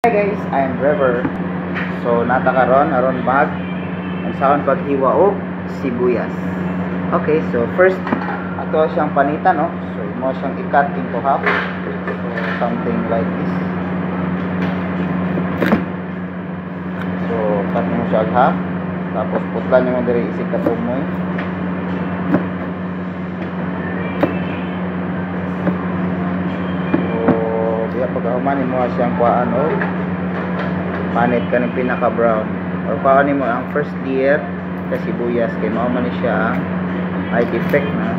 Hi guys, I'm River. So nata karon aron mag unsaon paghiwa og sibuyas. Okay, so first ato siyang panitan, no? So imo siyang i-cut into half. So something like this. So cut mo siya half. Tapos putlan nimo diri isig katumoy. So diya pagkahuman imo siyang kuhaan og panit kaning pinaka brown or kuhaan nimo ang first layer sa sibuyas kay mao man ni siya ang ay defect na.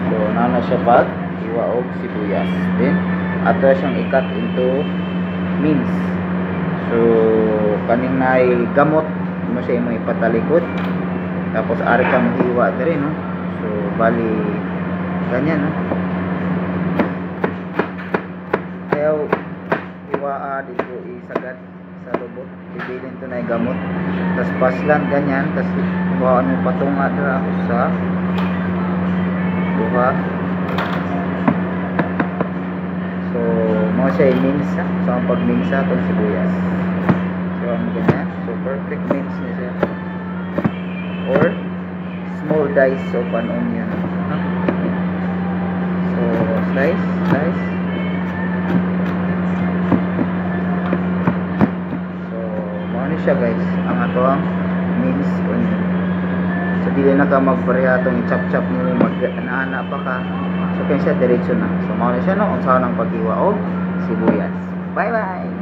So nana siya pag iwa og sibuyas. Then ato siyang i-cut into mince. So kaning naay gamot mo siya imong ipatalikod. Tapos ari ka mohiwa diri, no. So bali ganyan, no. Ayaw hiwaa dito isagad sa lubot. Bibilin to na gamot. Tas paslan ganyan, tas hiwaan mo patunga dira usa, duha. So mo siya i-mince, ha? So ang pag-mince atong sibuyas. So ang ganyan. So perfect mince niya siya. Or small dice of an onion. Huh? So slice, slice. So mao ni siya guys, ang ato ang mince onion. So dili na ka magpareha atong i-chop-chop nimo, mag-ana pa ka. So kaya siya diretso na. So mao ni siya, no, unsa ang paghiwa og sibuyas. Bye bye.